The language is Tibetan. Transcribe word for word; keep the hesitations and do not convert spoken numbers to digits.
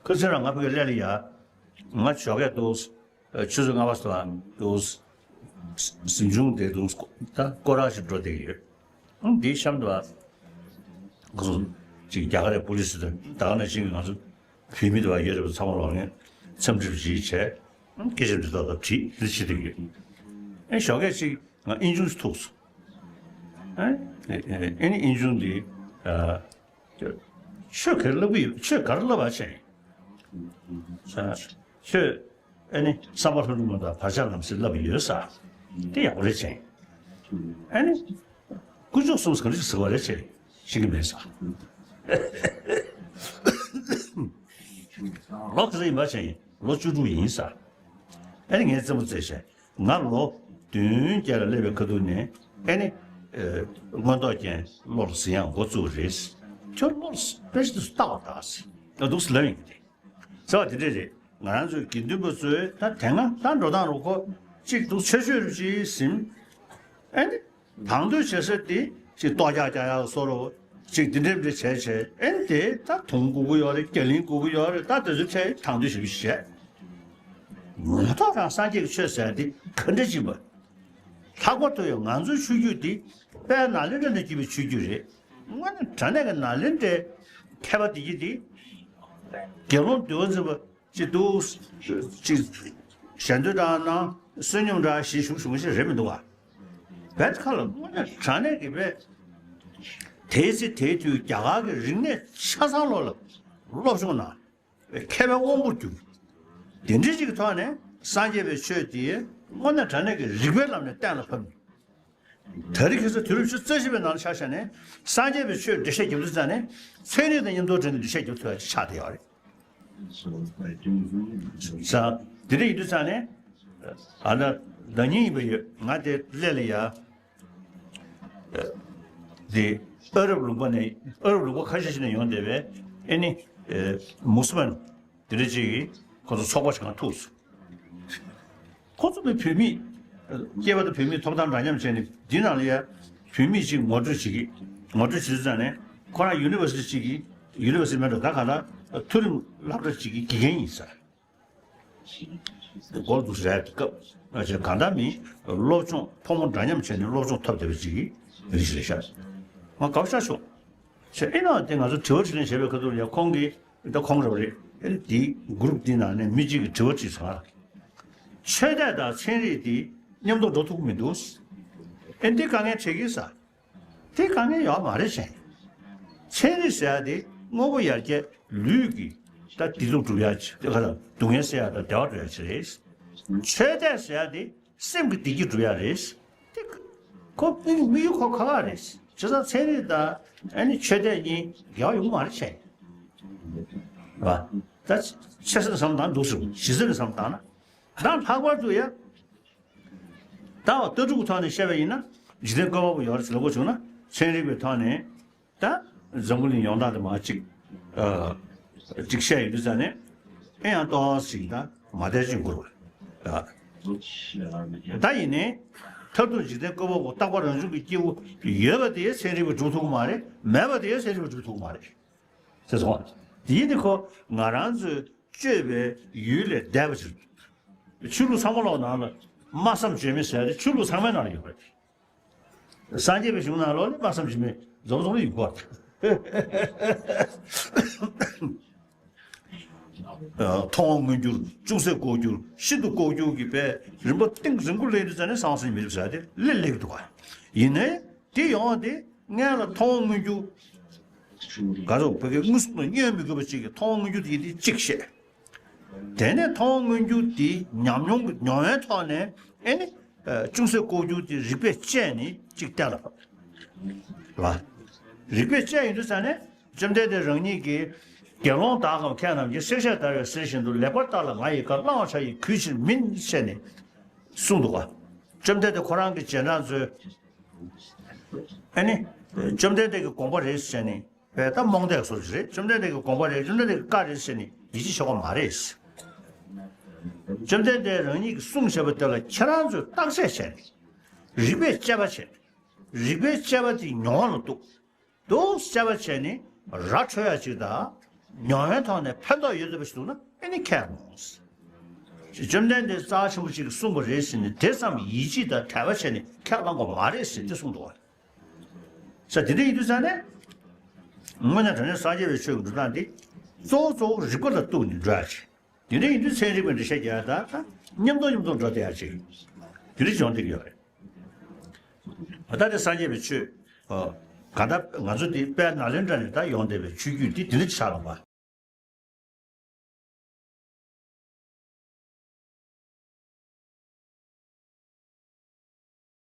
ཁོ་ཚོ་རང་ང་ཕ་གི་ལས་ལ་ཡ། ང་ཞོགས་ཀས་འདུག་ཆུ་ཚོད་ལྔ་པ་སོ་ལ་འདུག་གཟིམ་ཆུང་དེ་འདུག་ད་སྐོར་ར་ཞིག་འགྲོ་བསྡད་ཀྱི་ཡོད། ཨང་འདིའི་གཤམ་དུ་བ། ཁོ་ཚོ་ཅིག་རྒྱ་གར་རེད། པུ་ལི་སི་དང་ད་ག་ནང་བཞིན་གྱི་ང་ཚོ་བོད་མི་དེ་བ་ཡོད་རེད་པ། ཚང་མ་ལོག་ནས་འཚམས་འདྲི་ཞིག་བྱས། སྐད་ཆ་འདྲི་ཐོག་ཏུ་དྲིས་འདི་བྱེད་དུས་ཡོད། ཨེ་ཞོགས་ཀས་ཅིག་ང་ཨིན་ཆུང་ཞིག་ཐུག་སོང་། ཨེ་ཨེ་ཨེ་ནི་ཨིན་ཆུང་འདི་ཨ། ཆོས་ག་རེ་བསླབ་ཀྱི་ཡོད། ཆོས་ག་རེ་བསླབ་པ་བྱས་ཡིན། ཨ་ཆོས་ཨེ་ནི་བསམ་པ་ལྷུན་གྲུབ་མ་དང་བར་ཆད་ལམ་སེལ་བསླབ་ཀྱི་ཡོད་ས། དེ་ཡག་པོ་རེད་བྱས་ཡིན། ཨེ་ནི་དཀོན་མཆོག་གསུམ་ག་རེ་ཟེར་བ་རེད་བྱས་ཤེས་ཀྱི་མེད་ས། ལོ་ག་ཚོད་ཡིན་པ་བྱས་ཡིན། ལོ་བཅུ་དྲུག་ཡིན་ས། ཨེ་ནི་ངས་རྩེད་མོ་རྩེས་བྱས། ང་ལོ་བདུན་བརྒྱད་ལ་སླེབས་པའི་ཁ་ཐུག་ནས་ཨེ་ནི། ཨེ། མངོན་རྟོགས་རྒྱན་བློ་ལ་ཟིན་ཡག་འགོ་བཙུགས་རེད། ཁྱོད་བློ་ལ་དཔེ་ཆ་དེ་ཚོ་ལྟ་བ་དང་ཟེར་ང་འདུག་སེ་ལབ་ཡིན་གྱི་རེད། ཟེར་བ་དེ་འདྲས་རེད། ང་རང་ཚོའི་དགེ་འདུན་པ་ཚོས་ད་དེ་སྔ་ད་འགྲོ་སྟངས་རུ་ཁོ་གཅིག་འདུག་ཆོས་ཆོས་རུ་ཅིག་ཟིན། ཨེ་ནི། དང་དོད་བྱེད་ས་དེ་ཅིག་ལྟོ་རྒྱག་རྒྱག་ཡག་བཟོ་འདྲ་ཅིག་དེ་འདྲས་འདྲས་བྱས་བྱས། ཨེ་ནི་དེ་ད་དུང་དགོས་ཀྱི་ཡོད་རེད། རྒྱ་གླིང་དགོས་ཀྱི་ཡོད་རེད། ད་དེ་ཚོའི་ཐད་དང་དོད་ཞེ་པོ་བྱས། ངོ་ཐོག་རང་སངས་རྒྱས་ཀྱི་ཆོས་ཟེར་ཡ་དེ་ག་འདྲ་ཅིག་པ། ལྷག་པར་དུ་ཡང་ང་ཚོའི་ཆོས་བརྒྱུད་འདི་དཔལ་ནཱ་ལེནྡྲ་ནས་བརྒྱུད་པའི་ཆོས་བརྒྱུད་རེད། དངོས་གནས་དྲང་གནས་ཀྱི་ནཱ་ལེནྡྲའི་མཁས་པ་འདི་གྱིས་འདི་དགེ་སློང་འདུལ་བ་འཛིན་པ་ཅིག་འདུག་ཅིག་ཞལ་འདོན་འདྲ་གནང་། བསོད་སྙོམས་འདྲ་ཞིག་ཞུགས་བྱུང་བ་ཞིག་རེད་མི་འདུག་ག་བན་ཁ་ལ་དངོས་གནས་དྲང་གནས་ཀྱི་བས་དེའི་ཚེ་དེའི་དུས་རྒྱ་གར་གྱི་རིག་གནས་ཆ་ཚང་ལོག་ལ་སློབ་སྦྱོང་གནང་། མཁས་པའི་དབང་པོར་གྱུར། དེ་འདྲའི་ཅིག་གི་ཐོག་ནས་སངས་རྒྱས་པའི་ཆོས་དེ་དངོས་གནས་དྲང་གནས་ཀྱི་རིགས་པའི་ལམ་ནས་གཏན་ལ་ཕབ་ནས། ད་རེས་ཁ་སང་དུས་རབས་ཉི་ཤུ་རྩ་བཞི་པའི་ནང་ལ་ཆ་བཞག་ནས་སངས་རྒྱས་པའི་ཆོས་འགྲེལ་བཤད་རྒྱབ་དུས་ཙང་ནས་ཚན་རིག་དང་མཉམ་དུ་འབྲེལ་ནས་འགྲེལ་བཤད་རྒྱབ་ཐུབ་ཡ་ཅིག་ཆགས་བསྡད་ཡོད་རེད། ས་དེ་འདྲ་ཡིན་དུས་ཙང་ནས་ཨ་ད་ཟླ་ཉིན་ཡིན་པ་ཡོད། ང་དེ་སླེབས་ལ་ཡ། དེ་ཨ་རབ་ལུང་པ་ནས་ཨ་རབ་ལུང་པ་ཁ་ཤས་ཤིག་ནས་ཡོང་བསྡད་པའི་ཨེ་ནི་མུ་སི་མན་དེ་འདྲ་ཅིག་གིས་ཁོ་ཚོ་ཚོགས་པ་ཞིག་གང་ཐུག་སོང་། ཁོ་ཚོ་བོད་མི་སྐྱེས་པ་དང་བོད་མི་ཐོབ་ཐང་འདྲ་མཉམ་བྱས་ནས་འདི་ནང་ལ་ཡ་བོད་མི་ཅིག་ངོ་སྤྲོད་བྱེད་ཀྱི་ངོ་སྤྲོད་བྱེད་ཙང་ནས་ཁོ་རང་ཡུ་ནི་ཝར་སི་ཊི་ཅིག་གི་ཡུ་ནི་ཝར་སི་ཊི་མེད་འགྲོ་ད་ག་ད་མཐོ་རིམ་སློབ་གྲྭ་ཅིག་གི་དགེ་རྒན་ཡིན་ས། སྒོར་འདུག་ཟེར་སྐབས་ང་ཚོས་གང་ལྟར་མིན་སློབ་སྦྱོང་ཕོ་མོ་འདྲ་མཉམ་བྱས་ནས་སློབ་སྦྱོང་ཐོབ་བསྡད་པ་ཅིག་གི་རིགས་ཤིག་རེད་ཤག་ང་དགའ་པོ་ཆགས་བྱུང་། བྱས་ཨེ་ན་དེ་ང་ཚོ་དྲི་བ་དྲིས་ལན་བྱས་པའི་ཁ་ཐུག་ལ་ཡང་ཁོང་གིས་ད་ཁོང་རེད་པ་རེད། ཨེ་འདིའི་གུ་རུབ་འདི་ནང་ནས་མི་གཅིག་གིས་དྲི་བ་དྲིས་སོང་ང་ལ། ཆོས་དད་དང་ཚན་རིག་འདི་མཉམ་དུ་འགྲོ་ཐུབ་ཀྱི་མི་འདུག་ཨེ་འདི་དཀའ་ངལ་འཕྲད་ཀྱི་ས། དེ་དཀའ་ངལ་ཡོད་མ་རེད་བྱས། ཚན་རིག་ཟེར་ཡ་དེ་དངོས་པོ་ཡར་རྒྱས་ལུས་ཀྱི་ད་བདེ་སྡུག་སྒྲུབ་ཡ་ཅིག་དེ་ག་ལ་སྡུག་བསྔལ་སེལ་ཡ་དང་བདེ་བ་སྒྲུབ་ཡ་ཅིག་རེད། ཆོས་དད་ཟེར་ཡ་དེ་སེམས་ཀྱི་བདེ་སྐྱིད་སྒྲུབ་ཡ་རེད། དེ་ཁོ་དམིགས་དམིགས་ཡུལ་ཁོ་ཁག་ཁག་རེད། བྱས་ཙང་ཚན་རིག་དང་ཨ་ནི་ཆོས་དད་གཉིས་འགལ་བ་ཡོང་གི་མ་རེད་བྱས། བ། ད་ཆེ་ས་ནས་བསམ་བཏང་འདུག་ཟེར་གོ་ཇི་སྲིད་ནས་བསམ་བཏང་ན། ད་ལྷག་པར་དུ་ཡ། ད་བ་ལྟ་གྲུབ་ཀྱི་ཐོག་ནས་བཤད་པ་ཡིན་ན་འཇིག་རྟེན་བཀོད་པ་པོ་ཡོད་རེད་ཟེར་ལབ་དགོས་བྱུང་ན་ཚན་རིག་པའི་ཐོག་ནས་ད་འཛམ་བུ་གླིང་ཡོངས་གྲགས་དེ་མ་གཅིག་ཨ་གཅིག་བཤད་ཡོང་དུས་ཙང་ནས་ཨེ་ཡང་ཏོག་ཙམ་ཞིག་ད་མ་བདེ་ཅིག་འགོར་བ་ད། ད་ཡིན་ནའི་མཐར་ཐུག་འཇིག་རྟེན་བཀོད་པ་པོ་རྟག་པ་རང་བྱུང་གི་སྐྱེས་བུ་ཡོད་པ་དེ་ཚན་རིག་པས་སྒྲུབ་ཐུབ་ཀྱི་མ་རེད། མེད་པ་དེ་ཚན་རིག་པས་སྒྲུབ་ཐུབ་ཀྱི་མ་རེད། ཟེར་སོང་། དེ་ཡིན་དུས་ཁོ་ང་རང་ཚོའི་སྤྱོད་པའི་ཡུལ་ལས་འདས་པ་ཞིག་ཆོས་ལུགས་ཚང་མ་ལོག་ནང་ལ་སྨྲ་བསམ་བརྗོད་མེད་ཟེར་ཏེ་ཆོས་ལུགས་ཚང་མའི་ནང་ལ་ཡོད་པ་རེད། སངས་རྒྱས་པའི་གཞུང་ནང་ལོག་ལ་སྨྲ་བསམ་བརྗོད་མེད་འཛོམས་འཛོམས་ལ་ཡོད་པ་རེད། མཐོང་བ་མངོན་གྱུར་ཅུང་ཟད་ལྐོག་གྱུར་ཤིན་ཏུ་ལྐོག་གྱུར་གྱི་པས་རིམ་པ་གཏིང་རིང་པོ་སླེབས་དུས་ཙ་ནས་གསང་བ་སངས་རྒྱས་མི་འགྲུབ་ཟེར་ཏེ་སླེབས་སླེབས་འདུག་ག་ཡིན་ནའི་དེ་ཡོང་བ་དེ། སྔོན་ལ་མཐོང་བ་མངོན་གྱུར། ག་ཚོད་བོད་སྐད་དངོས་སུ་བརྙན་མི་དགོས་པ་ཅིག་གིས་མཐོང་བ་མངོན་གྱུར་དེ་ཡིན་དེ་གཅིག་བཤད། དེ་ནས་མཐོང་བ་མངོན་གྱུར་དེ་ཉམས་མྱོང་གི་མྱོང་བའི་ཐོག་ནས་ཨེ་ནི་ཅུང་ཟད་ལྐོག་གྱུར་དེ་རིགས་པས་དཔྱད་ནས་གཅིག་གཏན་ལ་ཕབ། རེད་བ། རིགས་པས་དཔྱད་ཡོང་དུས་ཙ་ནས་བཅོམ་ལྡན་འདས་རང་ཉིད་ཀྱིས་དགེ་སློང་དག་གམ་མཁས་རྣམས་ཀྱིས། བསྲེག་བཅད་བརྡར་བའི་གསེར་བཞིན་དུ། ལེགས་པར་བརྟགས་ལ་ང་ཡི་བཀའ། བླང་བར་བྱ་ཡི་གུས་ཕྱིར་མིན། ཟེར་ནས་གསུངས་འདུག་ག་བཅོམ་ལྡན་འདས་ཁོ་རང་གི་རྗེས་འབྲང་ཚོས། ཨ་ནི། བཅོམ་ལྡན་འདས་ཀྱི་དགོངས་པ་རེད་ཟེར་ནས་བས་ད་རྨོངས་དད་བཟོ་ཞིག་རེད། བཅོམ་ལྡན་འདས་ཀྱི་དགོངས་པ་རེད། བཅོམ་ལྡན་འདས་ཀྱི་བཀའ་རེད་ཟེར་ནས་ཡིད་ཆེས་བྱེད་དགོས་མ་རེད། བཅོམ་ལྡན་འདས་རང་ཉིད་ཀྱིས་གསུངས་བཞག་པ་དེ་ལ་ཁྱེད་རང་ཚོས་བརྟག་དཔྱད་བྱས་ནས། རིགས་པས་དཔྱད་པ་བྱས། རིགས་པས་དཔྱད་པ་དེ་མྱོང་བ་ལ་གཏུགས། འདུག་དཔྱད་པ་བྱས་ནས་ར་འཕྲོད་ཡ་ཅིག་དང་ ཉམས་ལེན་ཐོག་ནས་ཕན་ཐོགས་ཡོད་བསྡད་པ་ཞིག་འདུག་ན་ཨེ་ནི་ཁས་ལོངས། བཅོམ་ལྡན་འདས་རྩ་ཆེན་པོ་ཅིག་གིས་གསུངས་པ་རེད་ཟེར་ནས་དེ་ཙམ་ཡིད་ཆེས་དང་དད་པ་བྱས་ནས་ཁས་བླངས་དགོས་མ་རེད་ཟེར་དེ་གསུངས་འདུག་བ། ས་དེ་འདྲ་ཡིན་དུས་ཙང་ནས། དངོས་གནས་དྲང་གནས་སངས་རྒྱས་པའི་ཆོས་ཀྱི་འགྲོ་སྟངས་འདི། གཙོ་བོ་གཙོ་བོ་རིགས་པ་ལ་གཏུགས་ནས་འགྲོ་ཡ་ཆེ། དེ་འདྲ་ཡིན་དུས་ཚན་རིག་པའི་འགྲེལ་བཤད་རྒྱག་ཡ་དང་མཉམ་དུ་མཉམ་དུ་འགྲོ་བསྡད་ཡ་ཆེ། དེ་འདྲ་བྱུང་བསྡད་ཀྱི་ཡོད་རེད། ད་ལྟ་དེ་སངས་རྒྱས་པའི་ཆོས། གང་ལྟར་ང་ཚོ་འདི་དཔལ་ནཱ་ལེནྡྲ་ནས་ད་ཡོང་བསྡད་པའི་ཆོས་བརྒྱུད་འདི་དེ་འདྲ་ཆགས་ལ་བ།